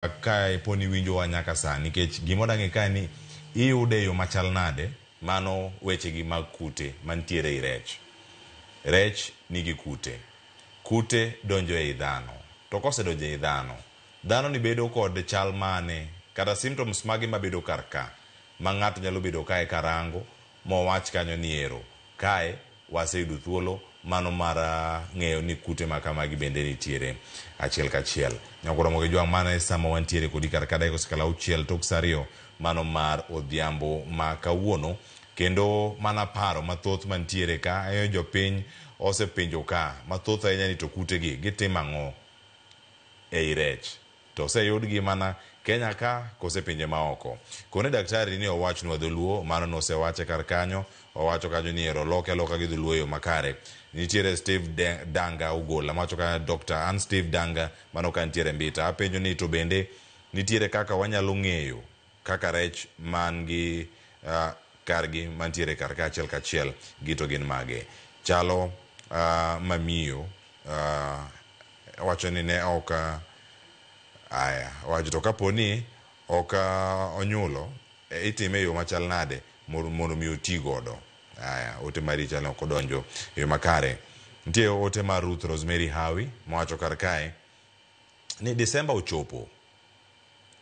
Kae poni winjowa nyaka sani nikech gima odang'e kae ni iyude e yo machal nade mano wechegi mag kute mantiere ei rech. Rech nigi kute. Kute donjo ei dhano. To kosedonjo ei dhano, dhano ni bedo kod chal mane kata symptoms mage mabedo kar ka ma ng'ato nyalo bedo kae karango mowach kanyo ni ero kae waseyudo thuolo mano mar ng'eyo ni kute ma kamagi bende nitiere achiel kachiel. Nyakoromo gi jwang' mano e sama wantiere kodi kar ka dakika osekalo 6 tok sa 2 mano mar odhiambo ma kawuono kendo mana paro mathoth mantiere ka jopiny osepenjo ka mathoth ahinya ni to kutegi gitimo ang'o ei rech to oseyudgi mana Kenya ka kose pinje maoko. Kone daktari ni owachnwa dholuo, mano nosewache kar kanyo, owacho kanyo ni ero loke aloka gi dholuo e yo makare. Nitiere Steve Danga Ogola mawacho kanyo Dr. An Steve Danga mano ka nitiere Mbita. Apenjo ni to bende nitiere kaka wanyalo ng'eyo kaka rech man gi kargi mantiere kar ka achiel kachiel gi to gin mage. Chalo mamiyo wacho ni ne ok aya wacho to kapo ni ok onyulo itime e yo machal nade mondo mi oti godo. Aya ote mari chal ok odonjo e yo makare. Nitie ote mar Ruth Rosemary Hawi mowacho kar kae ni Disemba ochopo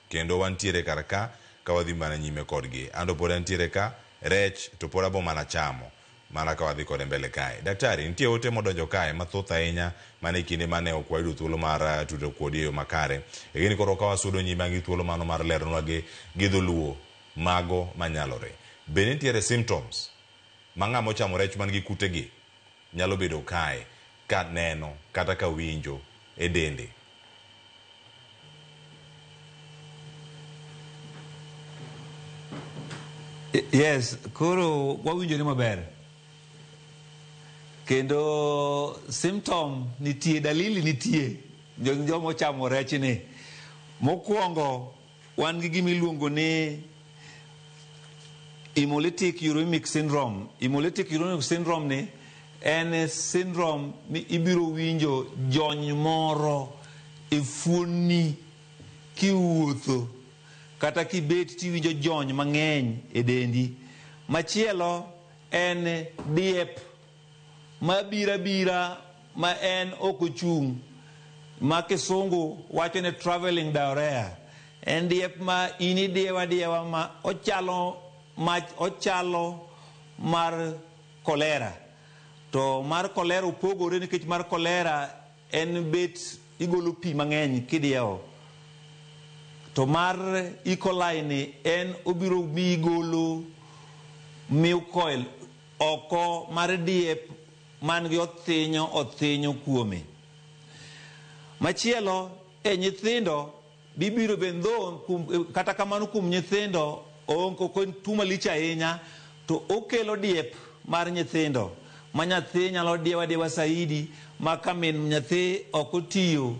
kendo wantiere kar ka ka wadhi mana nyime kodgi. An to pod antiere ka rech to pod abo mana chamo mana ka wadhi kode mbele kae. Daktari, nitie ote modonjo kae mathoth ahinya mana e kinde mane ok wayudo thuolo mar tudruok kodi e yo makare. Lakini koro ka wasudo nyime an gi thuolo mano mar leronwa gi dholuo mago manyalore. Be nitiere symptoms ma ng'ama ochamo rech man gi kutegi nyalo bedo kae ka neno kata ka winjo e dende? Yes, koro wawinjore maber. Kendo symptom nitie, dalili nitie joma ochamo rech ni. Mokwongo wan gi gima iluongo ni hemolytic uremic syndrome. Hemolytic uremic syndrome ni en syndrome ni ibiro winjo jony moro e fuonni kiwuotho kata kibet tiwinjo jony mang'eny e dendi. Machielo en diep mabiro abira ma en ok ochung', ma kisungu wacho ni traveling diarrhea. En diep ma in idiewo adiewa ma ochalo mach, ochalo mar kolera. To mar kolera opogore nikech mar kolera en bet igolo pi mang'eny kidiewo. To mar E. coli ni en obiro miyi golo mucoid oko mar diep man gi othinyo othinyo kuome. Machielo e nyithindo bibiro bendo kata kamano kuom nyithindo ok en tuo malich ahinya to okelo diep mar nyithindo ma nyathi nyalo diewo adiewa saidi ma ka min nyathi ok otiyo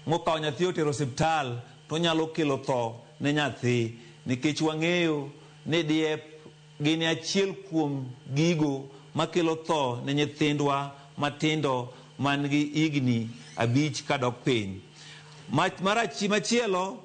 mokawo nyathi otero osiptal to nyalo kelo tho ne nyathi nikech wang'eyo ni diep gin achiel kuom gigo makelo tho ne nyithindwa matindo man gi higni 5 kadok piny. Machielo